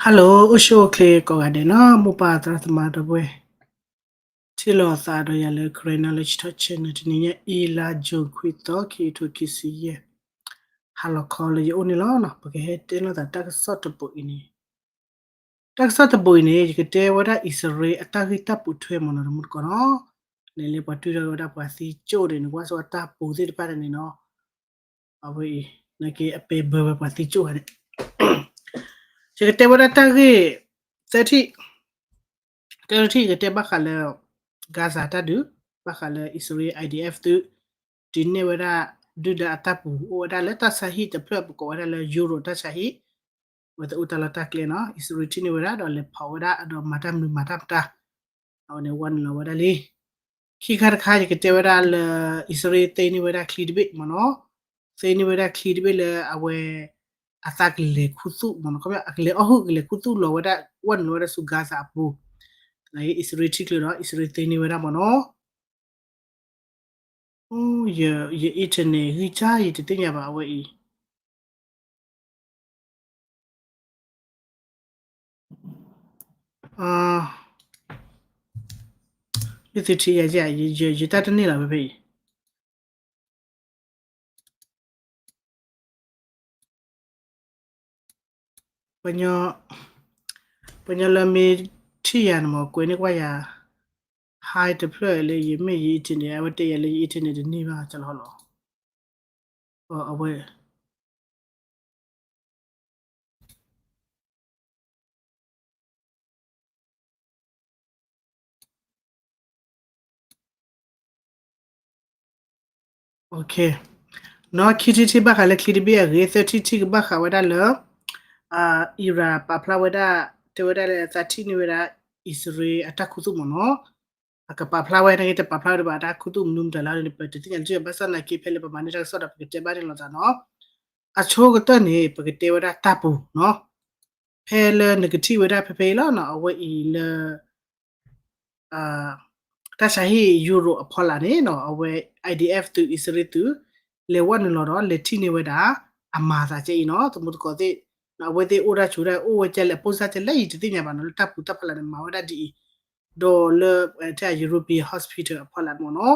Hello အိၣ်ဆူၣ်အိၣ်ချ့ကိးဂၤဒဲးနီၤ မိၢ်ပၢ်သရၣ်သမါဒီပုၢ်ဝဲၢ် ထံၣ်လိာ်သးဒီးယၤလၢ Karen Knowledge Talk Channel တနံၤညါအံၤ လါ June ခွံသီ ခံကထိခံဆံယဲၢ် ဟါလီၤခီလၢယအိၣ်န့ၣ်လီၤ. ပကဟဲတဲလိာ်သးတၢ်ကစီၣ်တဘိအံၤန့ၣ် တၢ်ကစီၣ်တဘိအံၤန့ၣ် ယကတဲဝဲဒၣ်အံၣ်စရ့လးအတၢ်ဂ့ၢ်တၢ်ပိာ်ထွဲမ့ၢ်နီၤ တမူတကိးနီၤ န့ၣ်လၢပှၤတွံၢ်ထီၣ်ဝဲဒၣ်ပှၤသံကၠိၣ်န့ၣ် နကွၢ်ဆိဝဲတၢ်ပူၤသ့ၣ်တဖၣ်န့ၣ်နီၤ အဝဲအံၤ နာ်က့အပဲဘၢဝဲပှၤသံကၠိၣ်ဧါန့ၣ် ယကတဲဝဲဒၣ်တၢ်ဂ့ၢ် သၢထံၣ် တၢ်တထံၣ်ယကတဲဘၣ်ဃးလၢ Gaza တၢ်ဒုး ဘၣ်ဃးလၢအံၣ်စရ့လး I D F သုး ဒုးနဲၣ်ဝဲဒၣ် ဒုၣ်ဒါအတၢ်ပူၤ အိၣ်ဝဲဒၣ်လၢတၢ်ဆါဟံၣ်တဖျၢၣ် ပကိးဝဲဒၣ်လၢ Europe တၢ်ဆါဟံၣ် ဝဲသ့ၣ်အိၣ်တၢ်လီၢ်တၢ်ကျဲနီၤ အံၣ်စရ့လးထံၣ်န့ၢ်ဝဲဒၣ်ဒီးလဲၤဖီးဝဲဒၣ်ဒီးမၤတၢ်မနုၤမၤတၢ်မတၤ အဝဲန့ၣ် ဝဲနုာ်လီၤဝဲဒၣ်လံ ခံခါတခါ ယကတဲဝဲဒၣ်လၢ အံၣ်စရ့လးသ့န့ၢ်ဝဲဒၣ်ချံတဘ့ၣ်မ့ၢ်နီၤ သ့န့ၢ်ဝဲဒၣ်ချံတဘ့ၣ်လၢအဝဲ အသးကလဲၤခူသူၣ်မ့ၢ်နီၤ အကလဲၤအီၣ်ဟုၣ် ကလဲၤခူသူၣ်လီၤဝဲဒၣ် ဝဲနုာ်လီၤဝဲဒၣ်ဆူ Gaza အပူၤ အံၣ်စရ့လးထံၣ်ချုးဒီး အံၣ်စရ့လးသ့န့ၢ်ဝဲဒၣ်မ့ၢ်နီၤ ယ ယ internet ဂံၢ်စၢ်ယတသ့ၣ်ညါဘၣ်အဝဲအံၤ လၢသုထံၣ်ယၤ ယ ယတၢ်တန့ၢ်လီၤဖဲဖဲအံၤ ပှၤညီ ပှၤညီလၢမ့ၢ်ထံၣ်ယၤန့ၣ်မ့ၢ် ကွဲးန့ၢ်ကွၢ်ယၤ hi တဖျၢၣ်လၢယမ့ၢ်ယ internet အဝဲတဲယၤလၢယ internet တန့ၢ်ဘၣ်ကလီလီၤ အဝဲ နီၢ်ခံထံၣ်ထံၣ်ဘၣ်ဃးလၢချံတဘ့ၣ်အဂ့ၢ် သၢထံၣ်ထံၣ်ကဘၣ်ဃးဝဲဒၣ်လၢ Iran ပာ်ဖျါဝဲဒၣ် တဲဝဲဒၣ်လၢသးထံၣ်န့ၢ်ဝဲဒၣ် အံၣ်စရ့လးအတၢ်ခူသူၣ်မ့ၢ်နီၤ အကပာ်ဖျါဝဲ နာ်က့တပာ်ဖျါဝဲဒၣ်ဘၣ် တၢ်ခူသူၣ်မနုၤမတၤလၢန့ၣ် ပတသ့ၣ်ညါလၢၤဘၣ် ဘၣ်ဆၣ်သနာ်က့ ဖဲလၢပမၤန့ၢ်တၢ်ကစီၣ်ဒီးပကတဲဘၣ်န့ၣ်လီၤသးနီၤ အဆိကတၢၢ်န့ၣ် ပကတဲဝဲဒၣ်တၢ်ပူၤနီၤ ဖဲလၢနကထံၣ်ဝဲဒၣ်ဖဲဖဲအံၤလီၤနီၤ အဝဲအံၤလၢ တၢ်ဆါဟံၣ် Europe အဖီလာ်န့ၣ်နီၤ အဝဲ I D F သုး အံၣ်စရ့လးသုး လဲၤဝဲနုာ်လီၤဒီး လဲၤထံၣ်န့ၢ်ဝဲဒၣ် အမၤသးကဲအံၤနီၤ သမူသကိးသ့ၣ် အဝဲသ့ၣ်အိၣ်ဒၣ်ဆိးဒၣ်အိၣ်ဝဲကဲလဲၣ် အပိၢ်စၢ်ကဲလဲၣ် ယတသ့ၣ်ညါဘၣ်နီၤ လၢတၢ်ပူၤတၢ်ဖီလာ်န့ၣ် မၤဝဲဒၣ်ဒ်အံၤ ဒီးလၢ ထဲ European Hospital အဖီလာ်မ့ၢ်နီၤ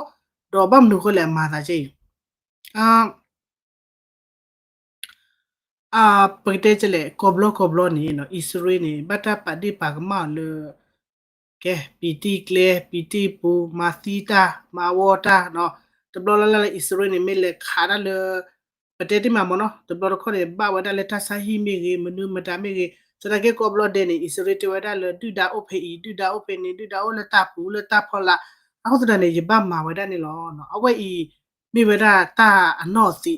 ဒီးဘၣ်မနုၤဃိလဲၣ်အမၤသးကဲအံၤ ပကတဲကလဲၣ် ကီၢ်ဘျီကီၢ်ဘျီန့ၣ်နီၤ အံၣ်စရ့လးန့ၣ် ဘၣ်တၢ်ပာ်ဒ့ၣ်ပာ်ကမၣ်အီၤလၢ ကဲ ပံၤတံၢ်ကျဲ ပံၤတံၢ်ပူၤ မၤသံတၢ် မၤဝီတၢ်နီၤ တဘျီလၢ်လၢ်လၢအံၣ်စရ့လးန့ၣ် မ့ၢ်လဲၤခးတၢ်လၢ ပတဲတ့ၢ်မးမ့ၢ်နီၤ တဘျီတခီၣ်န့ၣ် ဘၣ်ဝဲဒၣ်လၢတၢ်ဆါဟံၣ်မ့ၢ်ဂ့ၤ မနုၤမတၤမ့ၢ်ဂ့ၤ သနာ်က့ကီၢ်ဘျီဒဲးန့ၣ် အံၣ်စရ့လးတဲဝဲဒၣ်လၢ ဒုၣ်ဒါအိၣ်ဖဲအံၤ ဒုၣ်ဒါအိၣ်ဖဲန့ၣ် ဒုၣ်ဒါအိၣ်လၢတၢ်ပူၤလၢတၢ်ဖီလာ် အဃိသတးန့ၣ် ယဘၣ်မၤဝဲဒၣ်န့ၣ်လီၤ. အဝဲအံၤ မ့ၢ်ဝဲဒၣ်တၢ်အနီၢ်သံး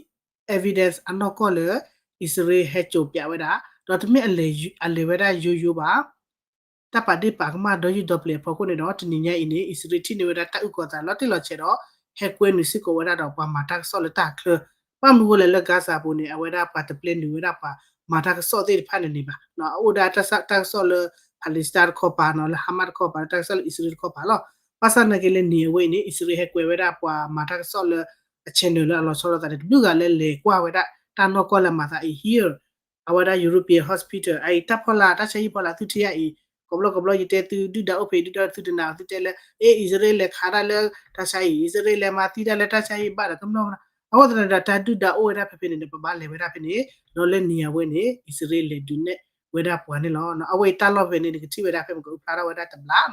evidence အနီၢ်ကီၢ်လၢ အံၣ်စရ့လးဟဲစိာ်ပၠးဝဲဒၣ် ဒီးတမ့ၢ်အလဲၤဝဲဒၣ်ယိယိဘၣ် တၢ်ပာ်ဒ့ၣ်ပာ်ကမၣ်ဒီယုၢ်ဒီပျဲၤအဖီခိၣ်န့ၣ်ဒီး တနံၤညါအံၤန့ၣ် အံၣ်စရ့လးထံၣ်န့ၢ်ဝဲဒၣ်တၢ်အုၣ်ကီၤသးလီၤတံၢ်လီၤဆဲးဒီး ဟဲကွဲနုာ်စ့ၢ်ကီးဝဲဒၣ်ဒီးပှၤမၤတၢ်ကစီၣ်လၢတၢ်ချၢ ဘၣ်မနုၤဃိလဲၣ်လၢ Gaza ပူၤန့ၣ် အဝဲဒၣ်ပှၤတပျဲနုာ်ဝဲဒၣ်ပှၤမၤတၢ်ကစီၣ်သ့ၣ်တဖၣ်န့ၣ်န့ၣ်ဘၣ် အအိၣ်ဒၣ်တၢ်ကစီၣ်လၢ Palestine တခီပၤနီၤ လၢ Hamas တခီပၤ လၢတၢ်ကစီၣ်လၢအံၣ်စရ့လးတခီပၤလီၤ. ဘၣ်ဆၣ်သနာ်က့လၢနံၤအဝဲအံၤန့ၣ် အံၣ်စရ့လးဟဲကွဲဝဲဒၣ်ပှၤမၤတၢ်ကစီၣ်လၢ အ channel လၢအလီၤဆီလိာ်သးန့ၣ် တဘျုးဂၤလၢလဲၤကွၢ်ဝဲဒၣ်တၢ်နီၢ်ကီၢ်လၢအမၤသးအံၤ here အဝဲဒၣ် European Hospital အံၤ တၢ်ဖီလာ် တၢ်ဆါဟံၣ်ဖီလာ်သုထံၣ်ယၤအံၤ ကိးဘျီကိးဘျီယတဲသု ဒုၣ်ဒါအိၣ်ဖဲ ဒုၣ်ဒါသုတနာ်သုတဲလၢ အ့ အံၣ်စရ့လးလဲၤခးတၢ်လၢတၢ်ဆါဟံၣ် အံၣ်စရ့လးလဲၤမၤသံတၢ်လၢတၢ်ဆါဟံၣ်ဘၣ်ဒီးကမျၢၢ်မနီၤ အဃိသတးန့ၣ်ဒီးတၢ်ဒုၣ်ဒါအိၣ်ဝဲဒၣ်ဖဲဖဲန့ၣ်ဒီး ပဘၣ်လဲၤဝဲဒၣ်ဖဲန့ၣ် ဒီးလၢနံၤအဝဲန့ၣ် အံၣ်စရ့လးလဲၤဒုးနဲၣ်ဝဲဒၣ်ပှၤန့ၣ်လီၤ. အဝဲအံၤတၢ်လီၢ်ဖဲန့ၣ် နကထံၣ်ဝဲဒၣ်ဖဲမ့ၢ်ကအုဖျါထီၣ်ဝဲဒၣ်တဘျီနီၤ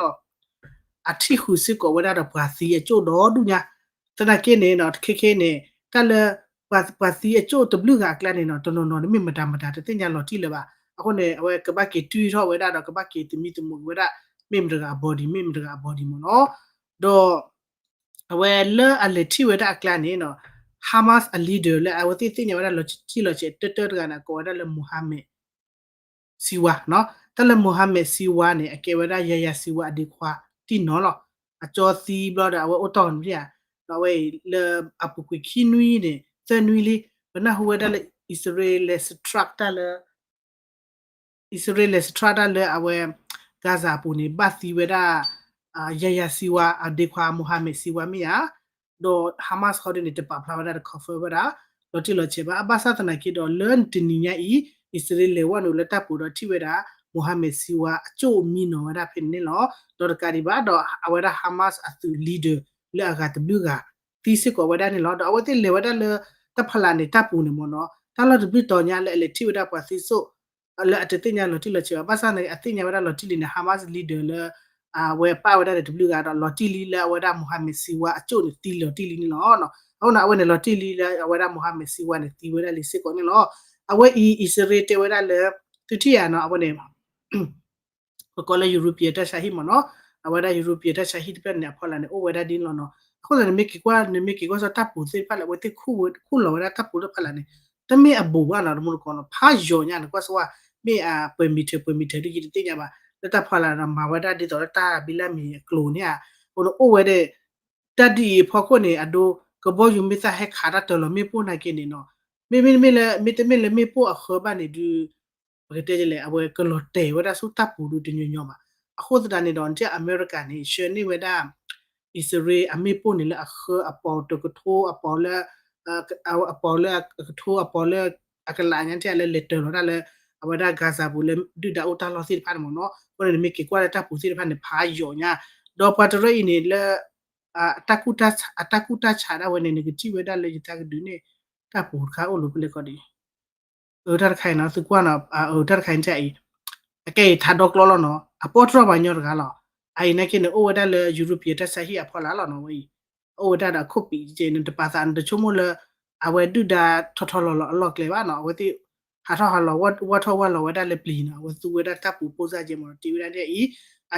အထံၣ်ဃုာ်စ့ၢ်ကီးဝဲဒၣ်ဒီးပှၤသံအကၠိၣ်ဒီဒူၣ်ညါ သနာ်က့န့ၣ်နီၤ ခဲခဲန့ၣ် တၢ်လၢ ပှၤသံအကၠိၣ်တဘျုးဂၤအကျါန့ၣ်နီၤ တနီၤနီၤန့ၣ်မ့ၢ်မတၤမတၤတသ့ၣ်ညါလီၤတံၢ်လၢၤဘၣ်. အဃိန့ၣ် အဝဲကဘၣ်က့ၤတွံၢ်ထီၣ်ဝဲဒၣ်ဒီးကဘၣ်က့ၤသမံသမိးက့ၤဝဲဒၣ် မ့ၢ်မတၤတဂၤအ body မ့ၢ်မတၤတဂၤအ body မ့ၢ်နီၤ ဒီး အဝဲလၢအလဲၤထံၣ်ဝဲဒၣ်အကျါန့ၣ်နီၤ Hamas အ leader လၢအဝဲသ့ၣ်သ့ၣ်ညါဝဲဒၣ်လီၤတံၢ်လီၤဆဲးတၢတၢတဂၤန့ၣ် ကိးဝဲဒၣ်လၢ Mohammed Sinwar နီၤ တၢ်လၢ Mohammed Sinwar န့ၣ် အကဲဝဲဒၣ် Yahya Sinwar အဒ့ခွါတံၢ်နီၤလီၤ. အကၠီသံဘျီဒီး အဝဲအိၣ်တီၢ်န့ၣ်ဧါ ဒီးအဝဲအံၤလၢအပူၤကွံာ်ခံနွံန့ၣ် သၢနွံလံ ပနၢ်ဟူဝဲဒၣ်လၢ အံၣ်စရ့လးလဲၤ strike တၢ်လၢ အံၣ်စရ့လးလဲၤ strike တၢ်လၢအဝဲ Gaza အပူၤန့ၣ် ဘၣ်သံဝဲဒၣ် Yahya Sinwar အဒ့ခွါ Mohammed Sinwar မ့ၢ်ဧါ ဒီး Hamas ဟီဒ်န့ၣ် တပာ်ဖျါဝဲဒၣ်တ confirm ဝဲဒၣ် လီၤတံၢ်လီၤဆဲးဘၣ်. ဘၣ်ဆၣ်သနာ်က့ဒီး လၢတနံၤညါအံၤ အံၣ်စရ့လးလဲၤဝဲနုာ်လၢတၢ်ပူၤဒီးထံၣ်ဝဲဒၣ် Mohammed Siwa အကၠိၣ်မံနီၤဝဲဒၣ်ဖဲန့ၣ်န့ၣ်လီၤ. ဒီးတကးဒံးဘၣ်ဒီး အဝဲဒၣ် Hamas အသုး leader လၢအဂၤတဘျုးဂၤ သံစ့ၢ်ကီးဝဲဒၣ်န့ၣ်လီၤ. ဒီးအဝဲသ့ၣ်လဲၤဝဲဒၣ်လၢ တၢ်ဖီလာ်န့ၣ် တၢ်ပူၤန့ၣ်မ့ၢ်နီၤ တၢ်လီၢ်တဘျုးတီၤညါလၢအလဲၤထံၣ်ဝဲဒၣ်ပှၤသံစိၣ် လၢအတသ့ၣ်ညါလီၤတံၢ်လီၤဆဲးဘၣ်. ဘၣ်ဆၣ်န့ၣ် အသ့ၣ်ညါဝဲဒၣ်လီၤတံၢ်လံန့ၣ် Hamas leader လၢ အဝဲပာ်ဝဲဒၣ်ဒီးတဘျုးဂၤဒီး လီၤတံၢ်လံလၢအဝဲဒၣ် Mohammed Siwa အကၠိၣ်န့ၣ် သံလီၤတံၢ်လံန့ၣ်လီၤ. အဃိန့ၣ် အဝဲန့ၣ်လီၤတံၢ်လံလၢအဝဲဒၣ် Mohammed Siwa န့ၣ် သံဝဲဒၣ်လံစ့ၢ်ကီးန့ၣ်လီၤ. အဝဲအံၤ အံၣ်စရ့လးတဲဝဲဒၣ်လၢ သုထံၣ်ဧါနီၤ အဝဲန့ၣ် ပကိးလၢ European တၢ်ဆါဟံၣ်မ့ၢ်နီၤ, အဝဲဒၣ် European တၢ်ဆါဟံၣ်တဖျၢၣ်န့ၣ် အဖီလာ်န့ၣ် အိၣ်ဝဲဒၣ်ဒ်န့ၣ်လီၤနီၤ. အဃိသတးန့ၣ် မ့ၢ်က့ၤကွၢ် နမ့ၢ်က့ၤကွၢ်စီတၢ်ပူၤသ့ၣ်တဖၣ်လၢ အဝဲသ့ၣ်ခူၣ်ဝဲ ခူၣ်လီၤဝဲဒၣ်တၢ်ပူၤတဖၣ်လၢ်န့ၣ် တမ့ၢ်အဘူးဘၣ်နီၤ တမူတကိးနီၤ, ဖးယိာ်ညါန့ၣ် ကွၢ်စ့ၢ်ဝါ မ့ၢ်အပှဲၤမံၤထၢၣ် ပှဲၤမံၤထၢၣ်ဒ်ယတသ့ၣ်ညါဘၣ်, လၢတၢ်ဖီလာ်ဒီးမၤဝဲဒၣ်ဒ်သိးလၢတၢ်ဘံလၢမံၤအကျိၤန့ၣ်ဧါ, အဃိန့ၣ်အိၣ်ဝဲဒၣ် တၢ်ဒ်အံၤအဖီခိၣ်န့ၣ် အဒိ ကဘီယူၤမ့ၢ်သၣ်ဟဲခးတၢ်တၢၤလီၤမ့ၣ်ပိၢ်နာ်က့န့ၣ်နီၤ, မ့မ့ၢ်လၢ မ့တမ့ၢ်လၢမ့ၣ်ပိၢ်အဃၢဘၣ်န့ၣ်ဒုး ပကတဲလဲၣ် အဝဲကလီၤတဲာ်ဝဲဒၣ်ဆူတၢ်ပူၤဒုးတညီညီဘၣ်. အဃိသတးန့ၣ်ဒီး နထံၣ်အမဲရကၤန့ၣ် ဆှၢန့ၢ်ဝဲဒၣ် အံၣ်စရ့လးအမ့ၣ်ပိၢ်န့ၣ်လၢအဃၢအပီၤတကထိ အပီၤလၢ အပီၤလၢအကထိ အပီၤလၢအကလးညါ နထံၣ်လၢလဲၤတၢၤလီၤတၢ်လၢ အဝဲဒၣ် Gaza ပူၤလၢဒုၣ်ဒါအိၣ်တၢ်လီၢ်သ့ၣ်တဖၣ်န့ၣ်မ့ၢ်နီၤ, အဃိန့ၣ် နမ့ၢ်က့ၤကွၢ်လၢတၢ်ပူၤသ့ၣ်တဖၣ်န့ၣ် ဖးယိာ်ညါ, ဒီးပှၤတရၢအံၤန့ၣ်လၢ အတၢ်ကူၣ်တၢ်ဆးဒၣ်ဝဲန့ၣ် နကထံၣ်ဝဲဒၣ်လၢယသးကဒုးန့ၣ် တၢ်ပူၤတခါအိၣ်လၢပလဲၤခီဒ် အတၢ်တခါအံၤနီၤ သုကွၢ်နီၤ အတၢ်တခါအံၤန့ၣ်အံၤ အကဲအံၤထးဒီကျီလီၤနီၤ အပီၣ်တြီၢ်ပှၤညီတဂၤလီၤ. အအံၤနာ်က့န့ၣ် အိၣ်ဝဲဒၣ်လၢ European တၢ်ဆါဟံၣ်အဖီလာ်လီၤနီၤ ဝဲအံၤ အိၣ်ဝဲဒၣ်ဒီးအခိၣ်ပံးကဲန့ၣ် တပာ်သးနတဆိကမိၣ်လၢ အဝဲဒုၣ်ဒါထီၣ်ထီၣ်လီၤလီၤအလီၢ်ကျဲဘၣ်နီၤ အဝဲသ့ၣ် ဟးထီၣ်ဟးလီၤ ဝၢ်ထီၣ်ဝၢ်လီၤဝဲဒၣ်လၢပျံၤနီၤ အဝဲသူဝဲဒၣ်တၢ်ပူၤပိၢ်စၢ်ကဲမ့ၢ်နီၤ တ့ဝဲဒၣ်ထဲအံၤ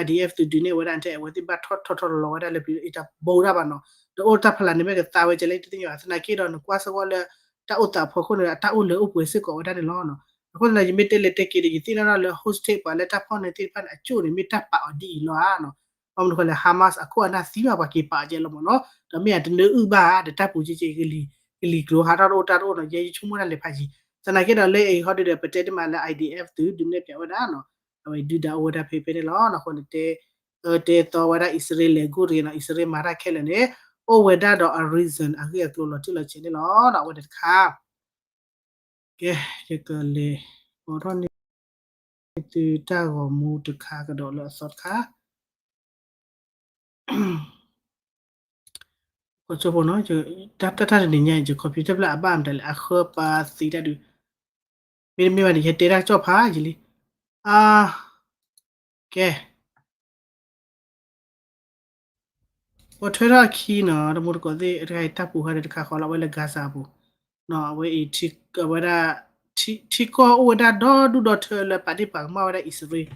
IDF သုးဒုးန့ၢ်ဝဲဒၣ်ထဲ အဝဲသ့ၣ်ဘၣ်ထီၣ်ထီၣ်ထီၣ်လီၤလီၤဝဲဒၣ်လၢပျံၤ အတဘိဒၣ်ဘၣ်နီၤ ဒီးအိၣ်တၢ်ဖီလာ်န့ၣ်မ့ၢ်ကသါဝဲကဲလၢတသ့ၣ်ညါဘၣ် သနာ်က့ဒီးနကွၢ်စ့ၢ်ကီးလၢ တၢ်အိၣ်သးအဖီခိၣ်န့ၣ် အတၢ်အိၣ်လဲၤအိၣ်ပှဲၤစ့ၢ်ကီးဝဲဒၣ်န့ၣ်လီၤ. အဃိသတး ယမ့ၢ်တဲလဲၤတဲက့ၤဒီး ယသ့ၣ်နီၣ်ထီၣ်လၢ hostage ပှၤလၢတၢ်ဖီၣ်န့ၢ်သ့ၣ်တဖၣ်န့ၣ် အကၠိၣ်န့ၣ် မ့ၢ်တၢ်ပာ်အီၤဒ်အံၤလီၤဧါနီၤ. ဘၣ်မနုၤဃိလဲၣ် Hamas အခိၣ်အနၢ်သံဘၣ်ပှၤက့ၤပာ်အီၤကဲလီၤမ့ၢ်နီၤ ဒီးမ့ၢ်အတနၢအုၣ်ဘၣ်ဧါ ဒီးတၢ်ပူၤကဲကဲ ကလံၤကျိၤ ဟးထီၣ်တအိၣ်တၢ်တအိၣ်နီၤ ယဲယဆိကမိၣ်တၢ်လဲၤဖးယံၤ သနာ်က့ဒီးလၢအံၤဟီဒုဒီး ပတဲတမံၤလၢ IDF သုးဒုးနဲၣ်ဖျါဝဲဒၣ်နီၤ အဝဲဒုၣ်ဒါအိၣ်ဝဲဒၣ်ဖဲဖဲန့ၣ်လီၤ. အဃိန့ၣ်တဲ တဲသီဝဲဒၣ်အံၣ်စရ့လး ဂုၢ်တဂ့ၤနီၤ အံၣ်စရ့လးမၤတၢ်ခဲလၢာ်န့ၣ် အိၣ်ဝဲဒၣ်ဒီးအ reason အဂ့ၢ်အကျိၤလီၤတံၢ်လီၤဆဲးန့ၣ်လီၤ. အဝဲန့ၣ်တခါ ကဲ ယကလဲၤအိးထီၣ်န့ၢ် သုတၢ်ဂီၤမူတခါကဒီးလၢအသီတခါ ကီၢ်ကၠိဖိနီၤ တၢ်တၢ်တနံၤညါ ယ computer ဖျၢၣ်အဘၣ်မတၤလဲၣ် အဃၢပာ်သံတၢ်ဒုး မ့တမ့ၢ်ဘၣ်န့ၣ် ယဟဲတဲတၢ်ကစီၣ်ဖးယံာ်လံ အ ကဲ ပှၤထွဲထီၣ်အခံနီၤ တမူတကိးသ့ၣ် တခါအံၤတၢ်ပူၤဃာ်ဒီးတခါဃီလီၤ အဝဲလၢ Gaza ပူၤ အဝဲအံၤ အဝဲဒၣ် ထံကီၢ်အိၣ်ဝဲဒၣ်ဒီဒူၣ်ဒီထၢလၢပာ်ဒ့ၣ်ပာ်ကမၣ်ဝဲဒၣ်အံၣ်စရ့လး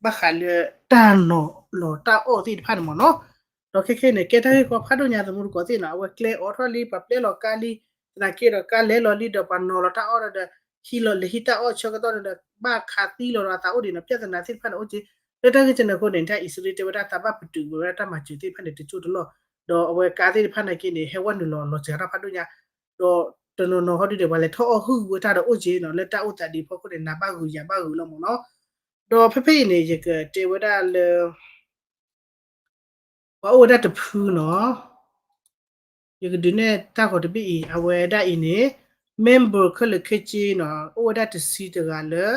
ဘၣ်ဃးလၢတၢ်နီၤလီၤတၢ်အီၣ်သ့ၣ်တဖၣ်န့ၣ်မ့ၢ်နီၤ ဒီးခဲခဲန့ၣ် ကဲတၢ်ဂ့ၢ်ကီဖးဒိၣ်ညါ တမူတကိးသ့ၣ်နီၤ အဝဲကျဲအိးထီၣ်လံ ပှၤပျဲလီၤကါလံ သနာ်က့ဒီး ကါလဲၤလီၤလံဒီး ပှၤနီၤလီၤတၢ်အီၣ်ဒီး ဟံးလီၤလဲၤဟံးတၢ်အီၣ်ဆၢကတီၢ်န့ၣ်ဒီး ဘၣ်ခးသံလီၤဒီးအသးအိၣ်ဒံးနီၤ ပြဿနာသ့ၣ်တဖၣ်န့ၣ်အိၣ်က့ လၢတၢ်ဂ့ၢ်ကဲန့ၣ်အဃိန့ၣ် တၢ်အံၣ်စရ့လးတဲဝဲဒၣ် သးဘၣ်ပတုာ်ဝဲဒၣ်တၢ်မၤစၢၤသ့ၣ်တဖၣ်န့ၣ် တကၠိၢ်တလီၢ် ဒီးအဝဲကါသ့ၣ်တဖၣ်နာ်က့န့ၣ် ဟဲဝဲနုာ်လီၤလီၤစှၤထီၣ်ဖးဒိၣ်ညါ ဒီးတနီၤနီၤဟီဒုဒီး ပှၤလဲၤထီၣ်အီၣ်ဟုၣ်ဝဲတၢ်ဒီးအိၣ်က့နီၤ လၢတၢ်အိၣ်သးဒ်အဖီခိၣ်န့ၣ် နၤဘၣ်ဂုာ်ယၤဘၣ်ဂုာ်လီၤမ့ၢ်နီၤ ဒီးဖဲဖဲအံၤန့ၣ် ယကတဲဝဲဒၣ်လၢ ပှၤအိၣ်ဝဲဒၣ်တဖုနီၤ ယကဒုးနဲၣ်တၢ်ဂီၤတဘ့ၣ်အံၤ အဝဲဒၣ်အံၤန့ၣ် member ခဲလၢာ်ခဲဆ့နီၤ အိၣ်ဝဲဒၣ်တဆံတဂၤလၢ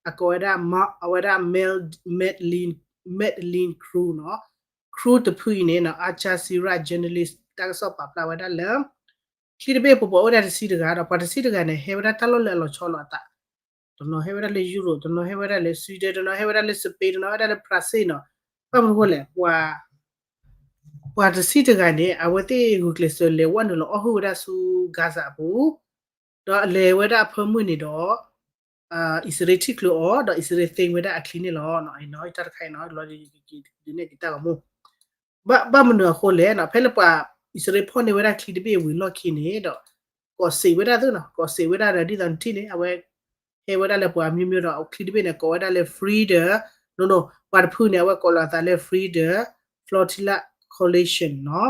အကိးဝဲဒၣ် အဝဲဒၣ် Madeline Madeline Crew နီၤ Crew တဖုအံၤန့ၣ် Al Jazeera journalist တၢ်ကစီၣ်ပာ်ဖျါဝဲဒၣ်လၢ ချံတဘ့ၣ်အပူၤ ပှၤအိၣ်ဝဲဒၣ်တဆံတဂၤဒီး ပှၤတဆံတဂၤန့ၣ် ဟဲဝဲဒၣ်တၢ်လီၢ်လၢအလီၤဆီလိာ်အသး တနီၤဟဲဝဲဒၣ်လၢ Europe တနီၤဟဲဝဲဒၣ်လၢ Sweden တနီၤဟဲဝဲဒၣ်လၢ Spain တနီၤဟဲဝဲဒၣ်လၢ France နီၤ ဘၣ်မနုၤအဃိလဲၣ် ပှၤတဆံတဂၤန့ၣ် အဝဲသ့ၣ်ဂုာ်ကျဲးစၢးလဲၤဝဲနုာ်လီၤအီၣ်ဟုၣ်ဝဲဒၣ်ဆူ Gaza အပူၤ ဒီးအလဲၤဝဲဒၣ်အဖၢမုၢ်န့ၣ်ဒီး အံၣ်စရ့လးထံၣ်ချုးအီၤ ဒီးအံၣ်စရ့လးသ့ဝဲဒၣ်အချံန့ၣ်လီၤ. တၢ်တခါအံၤနီၤ လီၤဒ်န့ၣ်က့ၤတၢ်ဂီၤမူ ဘၣ်မနုၤအဃိလဲၣ်နီၤ ဖဲလၢပှၤအံၣ်စရ့လးဖီၣ်န့ၢ်ဝဲဒၣ်ချံတဘ့ၣ်ဝံၤလီၢ်ခံန့ၣ်ဒီး ကိးစ့းဝဲဒၣ်သုနီၤ ကိးစ့းဝဲဒၣ်ဒီးဒ်သိးနထံၣ်န့ၣ် အဝဲ ဟဲဝဲဒၣ်လၢပှၤမျိုးမျိုးဒီး ချံတဘ့ၣ်န့ၣ် ကိးဝဲဒၣ်လၢ Freedom နီၤ ပှၤတဖုန့ၣ် အဝဲကိးလီၤအသးလၢ Freedom Flotilla Coalition နီၤ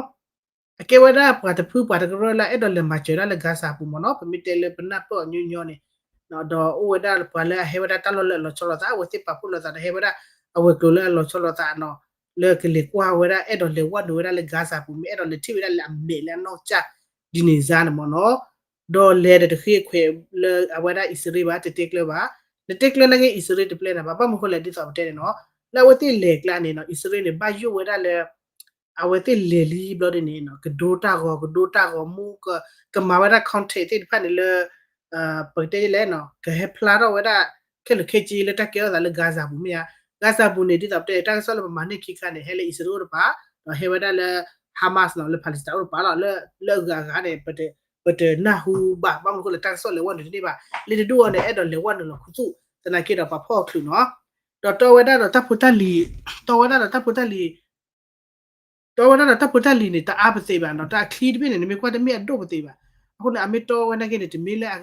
အကဲဝဲဒၣ်ပှၤတဖုပှၤတကရၢလၢအဲၣ်ဒိးလဲၤမၤစၢၤဒၣ်လၢ Gaza ပူၤမ့ၢ်နီၤ ပမ့ၢ်တဲလၢပနၢ်ပၢၢ်အီၤညီညီန့ၣ် ဒီးအိၣ်ဝဲဒၣ်ပှၤလၢအဟဲဝဲဒၣ်တၢ်လီၢ်လၢအလီၤဆီလိာ်သး အဝဲသ့ၣ်ပာ်ဖှိၣ်လိာ်သးဒီးဟဲဝဲဒၣ်အဝဲၤကျိၤလၢအလီၤဆီလိာ်သးနီၤ လၢကလဲၤကွၢ်ဝဲဒၣ်အဲၣ်ဒိးလဲၤဝဲနုာ်ဝဲဒၣ်လၢ Gaza ပူၤ မ့ၢ်အဲၣ်ဒိးလဲၤထံၣ်ဝဲဒၣ်လၢအမဲာ်လၢအနီၢ်ကစၢ်ဒ်န့ၣ်စါန့ၣ်မ့ၢ်နီၤ ဒီးလဲၤဒီးတဃ့ခွဲးလၢအဝဲဒၣ်အံၣ်စရ့လးဘၣ် တဲတဲကျၢၤဘၣ် နတဲကျၢၤနာ်က့ အံၣ်စရ့လးတပျဲနၤဘၣ်. ဘၣ်မနုၤဃိလဲၣ် ဒ်သိးပတဲန့ၣ်နီၤ, လၢအဝဲသ့ၣ်လဲၤကျါန့ၣ်နီၤ အံၣ်စရ့လးန့ၣ် ဘၣ်ယိၣ်ဝဲဒၣ်လၢ အဝဲသ့ၣ်လဲၤလံဘျီဒ်န့ၣ်နီၤ ကဒိတၢ်ဂီၤ ကဒိတၢ်ဂီၤမူ ကမၤဝဲဒၣ် contact သ့ၣ်တဖၣ်န့ၣ်လၢ ပကတဲလဲၣ်နီၤ ကဟဲဖျါထီၣ်ဝဲဒၣ် ခဲလၢာ်ခဲဆ့လၢတၢ်ကဲထီၣ်သးလၢ Gaza ပူၤမ့ၢ်ဧါ. Gaza ပူၤန့ၣ် ဒ်သိးပတဲ တၢ်ကစီၣ်လၢပမၤန့ၢ်ခံခါန့ၣ် ဟဲလၢအံၣ်စရ့လးအိၣ်တပၤ, ဒီးဟဲဝဲဒၣ်လၢ Hamas နီၤ လၢ Palestine အိၣ်တပၤလီၤ. လၢအဂၤဂၤန့ၣ် ပတနၢ်ဟူဘၣ်. ဘၣ်မနုၤဃိလဲၣ် တၢ်ကစီၣ်လဲၤဝဲနုာ်တန့ၢ်ဘၣ်. လ့တဒူၣ်အီၤန့ၣ် အဲၣ်ဒိးလဲၤဝဲနုာ်လီၤခူသူၣ် သနာ်က့ဒီးပှၤဖီၣ်အီၤချုးနီၤ. ဒီးတီဝဲဒၣ်ဒီးတၢ်ဖိတၢ်လံၤ, တီဝဲဒၣ်ဒီးတၢ်ဖိတၢ်လံၤ တီဝဲဒၣ်ဒီးတၢ်ဖိတၢ်လံၤန့ၣ် တအါပသ့ဘၣ်နီၤ. တၢ်အချံတဘ့ၣ်န့ၣ် နမ့ၢ်ကွၢ်တမ့ၢ်အဒိၣ်ပသ့ဘၣ်. အဃိန့ၣ် အမ့ၢ်တီဝဲနာ်က့န့ၣ် တမ့ၢ်လၢအ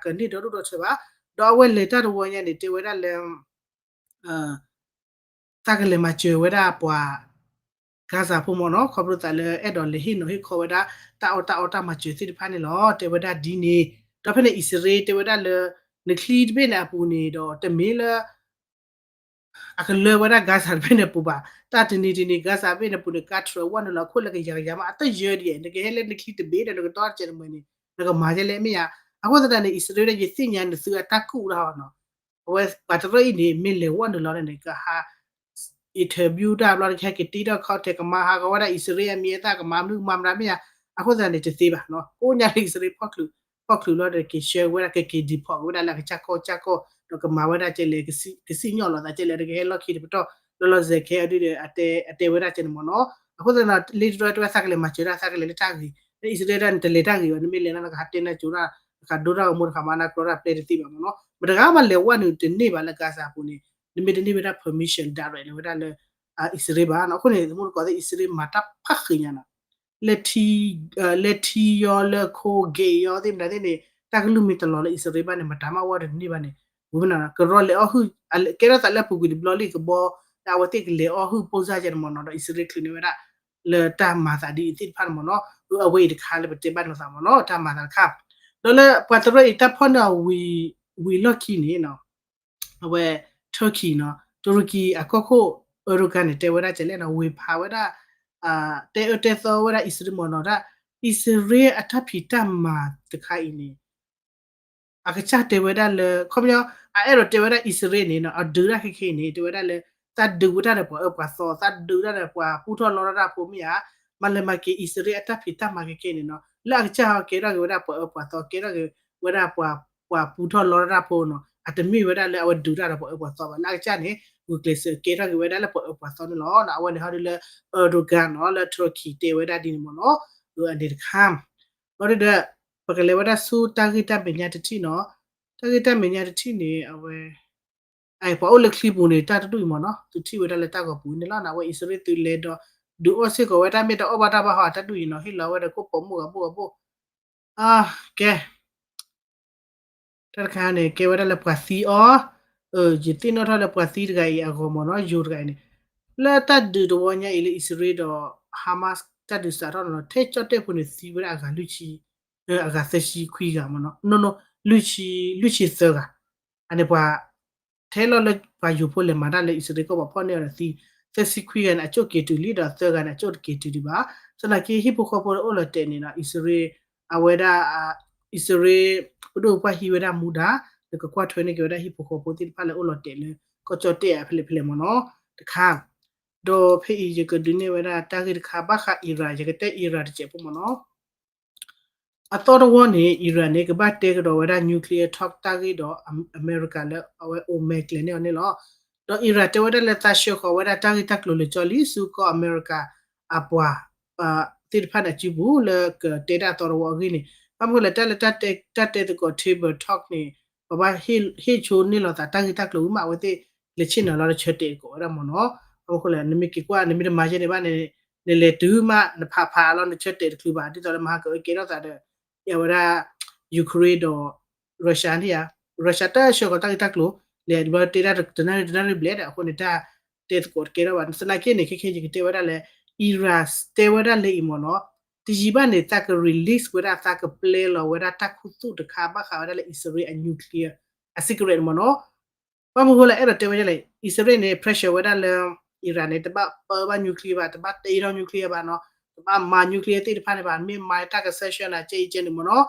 ကန့ၢ်ဒီဒိၣ်ဒီထၢဘၣ်. ဒီးအဝဲလဲၤတၢ်တဝီညါန့ၣ် တဲဝဲဒၣ်လၢ သးကလဲၤမၤစၢၤဝဲဒၣ်ပှၤ Gaza ဖိမ့ၢ်နီၤ ခီဖျိသးလၢအဲၣ်ဒိးလဲၤဟ့ၣ်နီၤဟ့ၣ်ခီဝဲဒၣ် တၢ်အီၣ်တၢ်အီတၢ်မၤစၢၤသ့ၣ်တဖၣ်န့ၣ်လီၤ. တဲဝဲဒၣ်ဒ်န့ၣ်, ဒီးဖဲန့ၣ်အံၣ်စရ့လးတဲဝဲဒၣ်လၢ နချံတဘ့ၣ်န့ၣ်အပူၤန့ၣ်ဒီး တမ့ၢ်လၢ အကလၢဝဲဒၣ် Gaza တဘ့ၣ်န့ၣ်ပူၤဘၣ်. တၢ်တနံၤတနံၤ Gaza တဘ့ၣ်န့ၣ်ပူၤန့ၣ် ကါထြၢးဝဲနုာ်လီၤ အခိၣ်လၢကယၤကယၤမး အတယၢဒ်အံၤ နကဟဲလၢနချံတဘ့ၣ်ဒီး နကတီတစဲးတမှဲၤန့ၣ် နကမၤဒ်လဲၣ်မ့ၢ်ဧါ. အဃိသတးန့ၣ် အံၣ်စရ့လး ယသ့ၣ်ညါနသုအတၢ်ကူၣ်တၢ်ဟီနီၤ. အဝဲပှၤတရၢအံၤန့ၣ် မ့ၢ်လဲၤဝဲနုာ်လီၤန့ၣ် ကဟး interview တၢ်ဘျီတခါ ကတ့ထီၣ် contact ကမၤဟးဂီၤဝဲဒၣ်အံၣ်စရ့လးအမံၤအသၣ် ကမၤမနုၤကမၤမတၤမ့ၢ်ဧါ. အဃိသတးန့ၣ် တသ့ဘၣ်နီၤ. ကိးညါလၢအံၣ်စရ့လးဖီၣ်ချုး, ဖီၣ်ချုးလီၤဒီးက့ၤဆှၢဝဲဒၣ် ကက့ၤ deport ဝဲဒၣ်လၢအကစၢ်ကီၢ်ကစၢ်ကီၢ် ဒီးကမၤဝဲဒၣ်ကဲလဲၣ် ကစံၣ်ညီၣ်လီၤသးကဲလဲၣ် ဒီးကဟဲလီၢ်ခံတပတီၢ် လီၤလီၤဆဲးဆဲးအဒုဒီး အတဲဝဲဒၣ်ကဲန့ၣ်မ့ၢ်နီၤ. အဃိသတးန့ၣ် လ့တရီတဲဝဲသးကလဲၤမၤစၢၤတၢ် သးကလဲၤလၢတၢ်ဂ့ၤ လၢအံၣ်စရ့လးဒၣ်န့ၣ် တလဲၤတၢ်ဂ့ၤဘၣ် နမ့ၢ်လဲၤလၢနကဟးတဲနၤကၠိၤတၢ် နကဒိတၢ်ဂီၤမူ နကမၤနၤကျီတၢ်ပျဲတသ့ဘၣ်မ့ၢ်နီၤ. မတဂၤမးလဲၤဝဲနုာ်တန့ၢ်ဘၣ်လၢ Gaza ပူၤန့ၣ် နမ့ၢ်တန့ၢ်ဝဲဒၣ် permission direct လၢဝဲဒၣ်လၢအံၣ်စရ့လးဘၣ်နီၤ. အဃိန့ၣ် သမူတကိးသ့ၣ် အံၣ်စရ့လးမၤတၢ်ဖးဃံးညါနီၤ လၢထံ လၢထံယီၤလၢခိဂ့ၤယီၤသ့ၣ်မတၤသ့ၣ်န့ၣ် တၢ်ကလုၢ်မ့ၢ်တလီၤလၢအံၣ်စရ့လးဘၣ်န့ၣ် မတၤမးဝဲတန့ၢ်ဘၣ်န့ၣ် ဝံၤမ့ၢ်နီၤ ကရီလဲၤအီၣ်ဟုၣ် ကဲထီၣ်သးလၢအပူၤကွံာ်တဘျီလံကဘီ ဒီးအဝဲသ့ၣ်ကလဲၤအီၣ်ဟုၣ်ပိၢ်စၢ်ကဲန့ၣ်မ့ၢ်နီၤ ဒီးအံၣ်စရ့လးချုးန့ၢ်ဝဲဒၣ် လၢတၢ်မၤသးဒ်အံၤသ့ၣ်တဖၣ်န့ၣ်မ့ၢ်နီၤ အဝဲအံၤတခါလၢပတဲဘၣ်လိာ်သးမ့ၢ်နီၤ တၢ်မၤသးတခါ ဒီးလၢပှၤတရၢအံၤတၢ်ဖီၣ်န့ၢ်အီၤဝံၤလီၢ်ခံန့ၣ် အဝဲ Turkey နီၤ တူရကံအကီၢ်ခိၣ် Erdogan န့ၣ် တဲဝဲဒၣ်ကဲလဲၣ်နီၤ ဝ့ၤဖးဝဲဒၣ် တဲအၢတဲသီဝဲဒၣ်အံၣ်စရ့လးမ့ၢ်နီၤ ဒ်အံၣ်စရ့လးအတၢ်ဖံးတၢ်မၤတခါအံၤန့ၣ် အကစၢ်တဲဝဲဒၣ်လၢ ခီပညီ အအဲၣ်ဒိးတဲဝဲဒၣ်အံၣ်စရ့လးန့ၣ်နီၤ အဒုးတၢ်ခဲခဲအံၤန့ၣ် တဲဝဲဒၣ်လၢ သးဒုးဝဲတၢ်ဒီးပှၤအၢပှၤသီ သးဒုးတၢ်ဒီးပှၤပူထီၣ်လီထီၣ်တၢ်ဖိမ့ၢ်ဧါ မၤလဲၤမၤက့ၤအံၣ်စရ့လးအတၢ်ဖံးတၢ်မၤခဲခဲန့ၣ်နီၤ လၢအကစၢ်ဟီကဲထီၣ်က့ၤဝဲဒၣ်ပှၤအၢပှၤသီ ကဲထီၣ်က့ၤဝဲဒၣ်ပှၤ ပှၤပူထီၣ်လီထီၣ်တၢ်ဖိနီၤ အတမ့ၢ်ဝဲဒၣ်လၢအဝဲဒုးတၢ်ဒီးပှၤအၢပှၤသီဘၣ် လၢအကစၢ်န့ၣ် ဂုာ်ကျဲးစၢးကဲထီၣ်က့ၤဝဲဒၣ်လၢပှၤအၢပှၤသီန့ၣ်လီၤ. အဝဲန့ၣ်ဟီဒုလၢ Erdogan နီၤ လၢ Turkey တဲဝဲဒၣ်ဒ်န့ၣ်မ့ၢ်နီၤ အန့ၣ်တခါ ဘၣ်ဒီး ပကလဲၤဝဲဒၣ်ဆူတၢ်ဂ့ၢ်တၢ်မဲာ်ညါတထံၣ်နီၤ တၢ်ဂ့ၢ်တၢ်မဲာ်ညါတထံၣ်န့ၣ် အဝဲ ပှၤအိၣ်လၢချံပူၤန့ၣ် တၢ်တဒူၣ်အံၤမ့ၢ်နီၤ သုထံၣ်ဝဲဒၣ်လၢတၢ်ဂီၤပူၤန့ၣ်လီၤ. အဝဲအံၣ်စရ့လးသုးလဲၤဒီး ဒုးအီၣ်စ့ၢ်ကီးဝဲတၢ်မ့ၢ်တၢ်အီၣ်ဘၣ်တၢ်ဘၣ်ဟီအတၢ်ဒူၣ်အံၤနီၤ ဟ့ၣ်လီၤဝဲဒီးကိၣ်ပိာ်မုၣ်ဂၤဘိၣ်ဂၤဘိၣ် ကဲ တၢ်တခါန့ၣ် ကဲဝဲဒၣ်လၢပှၤသံအီၤ ယသ့ၣ်နီၣ်ထီၣ်လၢပှၤသံတဂၤအံၤအဂီၢ်မ့ၢ်နီၤ ယိၤတဂၤအံၤန့ၣ် လၢတၢ်ဒုးတဝီညါအံၤလၢအံၣ်စရ့လးဒီး Hamas တၢ်ဒုးစးထီၣ်န့ၣ် ထဲကၠီၣ်တဲၣ်ဖိန့ၣ်သံဝဲဒၣ်အဂၤလွံၢ်ဆံ အဂၤသၢဆံခွံဂၤမ့ၢ်နီၤ နီၤနီၤ လွံၢ်ဆံ လွံၢ်ဆံသၢဂၤ အန့ၣ်ပှၤ ထဲလီၤလၢပှၤယိၤဖိလဲၤမၤတၢ်လၢအံၣ်စရ့လးကီၢ်ပှၤဖီၣ်န့ၢ်အီၤဒီးသံ သၢဆံခွံဂၤန့ၣ် အကၠိၣ်က့ၤတုၤလံဒီးသၢဂၤန့ၣ် အကၠိၣ်တက့ၤတုၤဒံးဘၣ် သနာ်က့ဟံၣ်ဖိဃီဖိအိၣ်လီၤတဲာ်န့ၣ်နီၤ အံၣ်စရ့လး အဝဲဒၣ် အံၣ်စရ့လး ပဒိၣ်ပှၢ်ဟံးဝဲဒၣ်မူဒါ လၢကကွၢ်ထွဲန့ၢ်က့ၤဝဲဒၣ်ဟံၣ်ဖိဃီဖိသ့ၣ်တဖၣ်လၢအိၣ်လီၤတဲာ်လၢ ကီၢ်ကၠီၣ်တဲၣ်အဖဲလဲၣ်ဖဲလဲၣ်မ့ၢ်နီၤ တခါ ဒီးဖဲအံၤယကဒုးနဲၣ်ဝဲဒၣ်တၢ်ဂ့ၢ်တခါ ဘၣ်ဃး Iran ယကတဲ Iran တစဲးဖိမ့ၢ်နီၤ အသီတဝီန့ၣ် Iran န့ၣ် ကဘၣ်တဲကဒီးဝဲဒၣ် nuclear talk တၢ်ဂ့ၢ်ဒီး အမဲရကၤလၢအဝဲအိၣ်မဲာ်ကျဲၤန့ၢ်အီၤန့ၣ်လီၤ. ဒီး Iran တဲဝဲဒၣ်လၢသးဆှၢဃီၤဝဲဒၣ်တၢ်ဂ့ၢ်တၢ်ကျိၤလၢာ်ကၠီလံဆူကီၢ်အမဲရကၤအပှၤ သ့ၣ်တဖၣ်န့ၣ်အစုပူၤ လၢကတဲတၢ်အသီတဝီအဂ့ၢ်န့ၣ် ဘၣ်မနုၤဃိလဲၣ် တၢ်လၢတၢ်တဲသကိး table talk န့ၣ် ပဘၣ်ဟ့ၣ်ဆိန့ၢ်လီၤသးတၢ်ဂ့ၢ်တၢ်ကျိၤဝံၤမး အဝဲသ့ၣ်လဲၤဆ့ၣ်နီၤလီၤဒီးဆၢတဲာ်သကိးဝဲဒၣ်မ့ၢ်နီၤ. ဘၣ်မနုၤဃိလဲၣ် နမ့ၢ်က့ၤကွၢ် နမ့ၢ်တမၤယဲန့ၣ်ဘၣ်န့ၣ် နလဲၤတုၤမး နဖးဖးလီၤ နဆၢတဲာ်တချုးဘၣ် ဒ်သိးလၢမဟါကအၢကဲထီၣ်သးဒီး အဝဲဒၣ် Ukraine ဒီး Russia န့ၣ်ဧါ Russia တၢ်ဆှၢဃီၤတၢ်ဂ့ၢ်တၢ်ကျိၤ လဲၤဘျီတဲဒၣ်တနၣ်ရံၣ်တနၣ်ရံၣ်ဘျဲၣ်ဒီး အဃိန့ၣ် တၢ်တဲသကိးတကဲထီၣ်ဘၣ် သနာ်က့န့ၣ် ခဲခဲယကတဲဝဲဒၣ်လၢ Iran တဲဝဲဒၣ်လၢအံၤမ့ၢ်နီၤ တယံာ်ဘၣ်န့ၣ် သးက release ဝဲဒၣ် သးကပျဲလီၤဝဲဒၣ်တၢ်ခူသူၣ်တခါ ဘၣ်ဃးဝဲဒၣ်လၢ အံၣ်စရ့လးအ nuclear အ secret န့ၣ်မ့ၢ်နီၤ ဘၣ်မနုၤဃိလဲၣ် အဲၣ်ဒိးတဲဝဲဒ်လဲၣ် အံၣ်စရ့လးန့ၣ် pressure ဝဲဒၣ်လၢ Iran န့ၣ် တဘၣ်ပၢဘၣ် nuclear ဘၣ် တဘၣ်တ့ထီၣ် nuclear ဘၣ်နီၤ တဘၣ်မၤ nuclear သ့ၣ်တဖၣ်န့ၣ်ဘၣ် မ့ၢ်မၤတၢ်က sanction နၤ ကဲအံၤကဲန့ၣ်မ့ၢ်နီၤ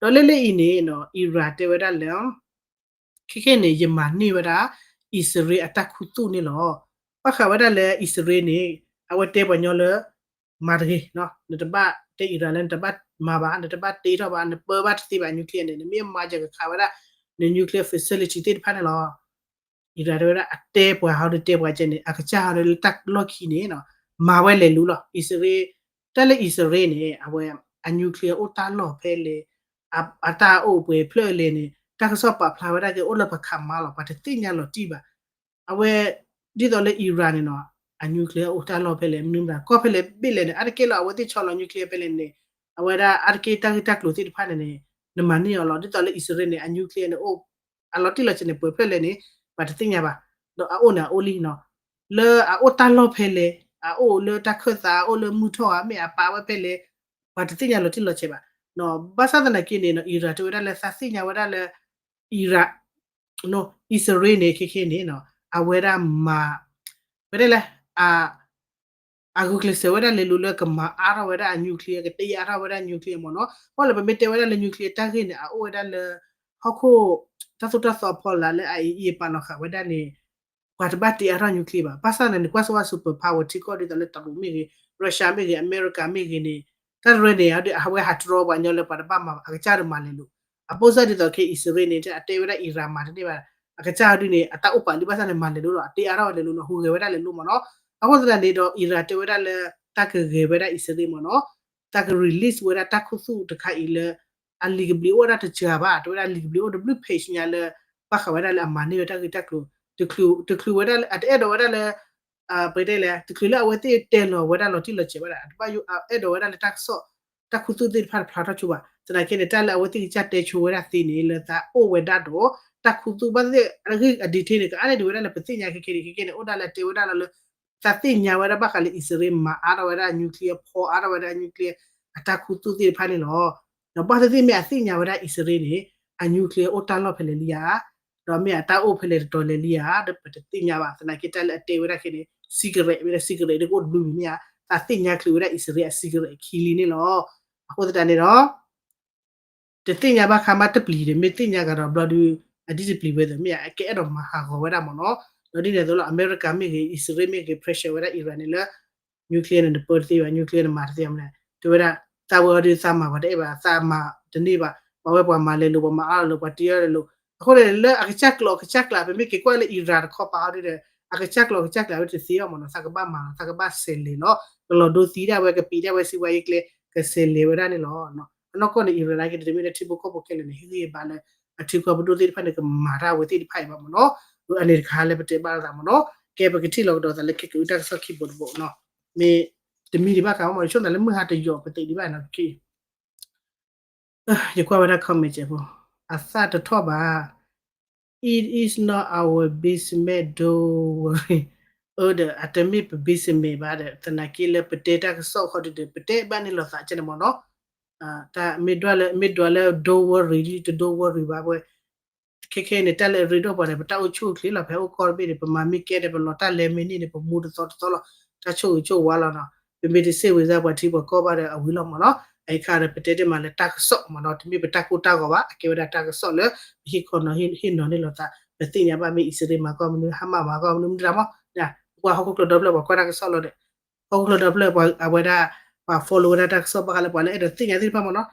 ဒီးလၢလၢအံၤန့ၣ် Iran တဲဝဲဒၣ်လၢ ခဲခဲန့ၣ် ယမၤန့ၢ်ဝဲဒၣ် အံၣ်စရ့လးအတၢ်ခူသူၣ်န့ၣ်လီၤ. ဘၣ်ဃးဝဲဒၣ်လၢအံၣ်စရ့လးန့ၣ် အဝဲတဲပှၤညီလၢ မၤတဂ့ၤ, နတဘၣ်တဲအံရၣ်လၢ နတဘၣ်မၤဘၣ်, နတဘၣ်တ့ထီၣ်ဘၣ်, နပၢဘၣ်တသ့ဘၣ် nuclear န့ၣ်, နမ့ၢ်မၤယကခးဝဲဒၣ် န nuclear facility သ့ၣ်တဖၣ်န့ၣ်လီၤ. အံရၣ်တဲဝဲဒၣ် အတဲပှၤဟီဒီးတဲပှၤကဲန့ၣ် အကစၢ်ဟီဒီးလၢတၢ်လီၢ်ခံန့ၣ် မၤဝဲလဲၤလူၤလီၤ. အံၣ်စရ့လး, တၢ်လၢအံၣ်စရ့လးန့ၣ် အဝဲ အ nuclear အိၣ်တၢ်လီၢ်ဖဲလဲၣ်, အတၢ်အိၣ်ပှဲၤဖျၢၣ်လဲၣ်န့ၣ် တၢ်ကစီၣ်ပာ်ဖျါဝဲဒၣ်က့ၤ အိၣ်လၢပခးမါလီၤ, ပှၤတသ့ၣ်ညါလီၤတံၢ်ဘၣ်. အဝဲ ဒ်သိးလၢအံရၣ်န့ၣ်နီၤ အ nuclear အိၣ်တၢ်လီၢ်ဖဲလဲၣ်, မနုၤမတၤ ကီၢ်ဖဲလဲၣ်ဘ့ၣ်လဲၣ်န့ၣ် အါတက့ၢ်လီၤ အဝဲသ့ၣ်ဆီလီၤ nuclear ဖဲလဲၣ်န့ၣ် အဝဲဒၣ်အါတက့ၢ်တၢ်ဂ့ၢ်တၢ်ကျိၤသ့ၣ်တဖၣ်န့ၣ်န့ၣ် နမၤန့ၢ်အီၤလီၤ. ဒ်သိးလၢအံၣ်စရ့လးန့ၣ် အ nuclear န့ၣ်အိၣ် အလီၤတံၢ်လီၤဆဲးန့ၣ် ပှဲၤဖျၢၣ်လဲၣ်န့ၣ် ပှၤတသ့ၣ်ညါဘၣ်, ဒီးအအိၣ်န့ၣ်အအိၣ်လံနီၤ. လၢအအိၣ်တၢ်လီၢ်ဖဲလဲၣ်, အအိၣ်လၢတၢ်ခၢၣ်သး အအိၣ်လၢမုၢ်ထီၣ်ဧါ မ့ၢ်အပာ်ဝဲဖဲလဲၣ်, ပှၤတသ့ၣ်ညါလီၤတံၢ်လီၤဆဲးဘၣ်. ဘၣ်ဆၣ်သနာ်က့န့ၣ်နီၤ အံရၣ်တဲဝဲဒၣ်လၢသးသ့ၣ်ညါဝဲဒၣ်လၢ အံရၣ် အံၣ်စရ့လးန့ၣ် ခဲခဲန့ၣ်နီၤ အဝဲဒၣ်မၤ ဝဲဒၣ်လၢ အဂုာ်ကျဲးစၢးဝဲဒၣ်လဲၤလူၤလၢကမၤအါထီၣ်ဝဲဒၣ်အ nuclear ကတ့အါထီၣ်ဝဲဒၣ် nuclear မ့ၢ်နီၤ. ဘၣ်လၢပမ့ၢ်တဲဝဲဒၣ်လၢ nuclear တၢ်ဂ့ၢ်န့ၣ် အအိၣ်ဝဲဒၣ်လၢ ဟီၣ်ခိၣ် တၢ်သိၣ်တၢ်သီအဖီလာ်လၢ အအံၤအံၤပာ်လီၤဃာ်ဝဲဒၣ်န့ၣ် ပှၤတဘၣ်တ့အါထီၣ် nuclear ဘၣ်. ဘၣ်ဆၣ်သနာ်က့န့ၣ် ကွၢ်စၢၤဝဲ super power ထံကီၢ်ဒ်သိးလၢတရူးမ့ၢ်ဂ့ၤ, Russia မ့ၢ်ဂ့ၤ, အမဲရကၤမ့ၢ်ဂ့ၤန့ၣ် တၢ်တရၢန့ၣ် အဝဲဟးတြီပှၤညီလၢပှၤတဘၣ်မၤဘၣ် အကစၢ်ဒီးမၤလဲၤလူၤ. အပိၢ်စၢ်ဒ်သိးခဲအံၣ်စရ့လးန့ၣ် အတဲဝဲဒၣ်အံရၣ်မၤတန့ၢ်ဘၣ်, အကစၢ်ဒုန့ၣ် အတၢ်အိၣ်ပာ်လံ ဘၣ်ဆၣ်န့ၣ် မၤလဲၤလူၤဒီး အတ့အါထီၣ်ဝဲလဲၤလူၤနီၤ ဟူးဂဲၤဝဲဒၣ်လဲၤလူၤမ့ၢ်နီၤ. အဃိသတးန့ၣ်ဒီး အံရၣ်တဲဝဲဒၣ်လၢ တၢ်ကဂဲၤဝဲဒၣ်အံၣ်စရ့လးမ့ၢ်နီၤ, တၢ်က release ဝဲဒၣ်တၢ်ခူသူၣ်တခါအံၤလၢ အလံာ်ကဘျံးအိၣ်ဝဲဒၣ်တစှၤဘၣ်, တဲဝဲဒၣ်လံာ်ကဘျံးအိၣ်တဘျုး page ညါလၢ ဘၣ်ဃးဝဲဒၣ်လၢအမၤန့ၢ်ဝဲတၢ်ဂ့ၢ်တၢ်ကျိၤ, တချုးဝဲဒၣ်လၢ အတအဲၣ်ဒိးဝဲဒၣ်လၢ ပတဲလဲၣ် တချုးလၢအဝဲသ့ၣ်တဲလီၤဝဲဒၣ်လီၤတံၢ်လီၤဆဲးဝဲဒၣ် အတဘၣ်ယိၣ် အအဲၣ်ဒိးဝဲဒၣ်လၢတၢ်ကစီၣ် တၢ်ခူသူၣ်သ့ၣ်တဖၣ်တဖျါထီၣ်ဆိဘၣ်. သနာ်က့န့ၣ် တၢ်လၢအဝဲသ့ၣ်ကစၢ်တဲဆိဝဲဒၣ်သ့န့ၣ် လၢသးအိၣ်ဝဲဒၣ်ဒီး တၢ်ခူသူၣ်ဘၣ်သ့ၣ် အဂ့ၢ်အ detail န့ၣ် ကအါန့ၢ်ဒံးဝဲဒၣ်လၢပသ့ၣ်ညါခဲခဲန့ၣ် ခဲခဲန့ၣ် အိၣ်ဒၣ်လၢအတဲဝဲဒၣ်လီၤလၢ သးသ့ၣ်ညါဝဲဒၣ်ဘၣ်ဃးလၢအံၣ်စရ့လးမၤအါထီၣ်ဝဲဒၣ် nuclear ဖီအါထီၣ်ဝဲဒၣ် nuclear အတၢ်ခူသူၣ်သ့ၣ်တဖၣ်န့ၣ်လီၤ. ဒီးဘၣ်သ့ၣ်သ့ၣ်မ့ၢ်အသ့ၣ်ညါဝဲဒၣ်အံၣ်စရ့လးန့ၣ် အ nuclear အိၣ်တၢ်လီၢ်ဖဲလဲၣ်လံဧါ, ဒီးမ့ၢ်အတၢ်အိၣ်ဖဲလဲၣ်တတီၤလဲၣ်လံဧါ ဒီးပတသ့ၣ်ညါဘၣ်. သနာ်က့တၢ်လၢအတဲဝဲဒၣ်ခဲန့ၣ် secret မ့ၢ်လၢ secret ဒ်ကအိၣ်တဘျုးမံၤမ့ၢ်ဧါ, သးသ့ၣ်ညါချုးဝဲဒၣ်အံၣ်စရ့လးအ secret အခံလံန့ၣ်လီၤ. အဃိသတးန့ၣ်ဒီး တသ့ၣ်ညါဘၣ်ခါမးတပျံၤဒီး မ့ၢ်သ့ၣ်ညါကဒီးဘျီဒုး အဒ်တပျံၤဝဲသ့ၣ်မ့ၢ်ဧါ အကအဲၣ်ဒိးမၤဟးဂီၤဝဲဒၣ်မ့ၢ်နီၤ. ဒီးဒ်န့ၣ်အသိးလီၤ အမဲရကၤမ့ၢ်ဂ့ၤ အံၣ်စရ့လးမ့ၢ်ဂ့ၤ pressure ဝဲဒၣ်အံရၣ်န့ၣ်လၢ nuclear န့ၣ် နပၢတသ့ဘၣ် nuclear နမၤတသ့ဘၣ်မ့ၢ်န့ၣ် တဲဝဲဒၣ် သးဝဲအီၤဒုးသးမၤပှၤတအဲၣ်ဘၣ် သးမၤတန့ၢ်ဘၣ် ပှၤဝဲပှၤမၤလဲၤလိာ် ပှၤမၤအါထီၣ်လိာ် ပှၤတ့အီၤလဲၤလိာ် အဃိန့ၣ် လၢအကစၢ်ကျိာ်အကစၢ်ကျး ပမ့ၢ်က့ၤကွၢ်လၢအံရၣ်တခီပၤအီၤဒုးဒီး အကစၢ်ကျိာ်အကစၢ်ကျးဝဲတသ့ဘၣ်မ့ၢ်နီၤ သးကဘၣ်မၤလီၤ သးကဘၣ်ဆဲးလဲၤလီၤ ကလီၤဒိသံဒၣ်ဝဲ ကပံးဒၣ်ဝဲ စံးဝဲယကျဲ ကဆဲးလဲၤဝဲဒၣ်န့ၣ်လီၤ. အနီၢ်ကီၢ်န့ၣ် အံရၣ်နာ်က့န့ၣ် တမ့ၢ်လၢထံဖိကီၢ်ဖိခဲလၢာ်န့ၣ် ဟ့ၣ်ဂံၢ်ဘါလၢ အထံကီၢ်ပဒိၣ်သ့ၣ်တဖၣ်န့ၣ် ကမၤတၢ်ဝဲသ့ၣ်တဖၣ်အံၤဘၣ်မ့ၢ်နီၤ. အန့ၣ်တခါလၢပတဲဘၣ်လိာ်သးမ့ၢ်နီၤ. ကဲပကထံၣ်လီၤကဒီးသးလၢခဲကအုတၢ်ကစီၣ်ခံဘိတဘိနီၤ. မ့ၢ်တမံၤဒံးဘၣ်ကမ့ၢ်နီၤ ဆိကမိၣ်သးလၢမုၢ်ဟါတယိာ်ပသ့ဒံးဘၣ်နီၤ ယကွၢ်ဝဲဒၣ် comment ဖိ အသၣ်တထီၣ်ဘၣ် It is not our basement, don't worry. အၢ ဒီး အတမ့ၢ်ပ basement ဘၣ်ဒီး သနာ်က့လၢပတဲတၢ်ကစီၣ်ခီဒုဒီး ပတဲဘၣ်န့ၢ်လိာ်သးကဲန့ၣ်မ့ၢ်နီၤ. တၢ်မ့ၢ်ဒွးလၢ မ့ၢ်ဒွးလၢ don't worry ဒ် တ don't worry ဘၣ်ဝဲ ခဲခဲန့ၣ် တၢ်လၢအရ့ဒိၣ်ပှၤန့ၣ် ပတၢ်အိၣ်ဆူၣ်အိၣ်ချ့လီၤ ဖဲအိၣ်ကီၢ်တဘ့ၣ်န့ၣ် ပမၤမ့ၢ်ကဲဒီး ပလီၤတၢ်လဲၤမ့ၢ်န့ၢ်န့ၣ် ပမူတသီတသီလီၤ. တၢ်ဆိၣ်ဂ့ၤဆိၣ်ဝါလီၤနီၤ. ပမ့ၢ်တစ့ၢ်ဝံၤသးပှၤထံပှၤကီၢ်ဘၣ်ဒီးအဝံၤလီၤမ့ၢ်နီၤ. အအံၤခါဒီး ပတဲတ့ၢ်မးလၢတၢ်ကစီၣ်မ့ၢ်နီၤ တမ့ၢ်ပတၢ်ကိၢ်တၢ်ဂီၤဘၣ် အကဲဝဲဒၣ်တၢ်ကစီၣ်လၢ ပဟ့ၣ်ခီနီၤဟ့ၣ်နီၤန့ၢ်လိာ်သး ပသ့ၣ်ညါဘၣ်မ့ၢ်အံၣ်စရ့လးမၤကီၢ်မနုၤ ဟါမၢ်မၤကီၢ်မနုၤ မနုၤတၢ်မ့ၢ် ပှၤဟီၣ်ခိၣ်ချၢဒီဖျၢၣ်ပှၤကွၢ်တၢ်ကစီၣ်လီၤဒီး ဟီၣ်ခိၣ်ချၢဒီဖျၢၣ်ပှၤအဝဲဒၣ် ပှၤ follow ဝဲဒၣ်တၢ်ကစီၣ်ဘၣ်ဃးလၢပှၤလၢအဲၣ်ဒိးသ့ၣ်ညါသ့ၣ်တဖၣ်မ့ၢ်နီၤ.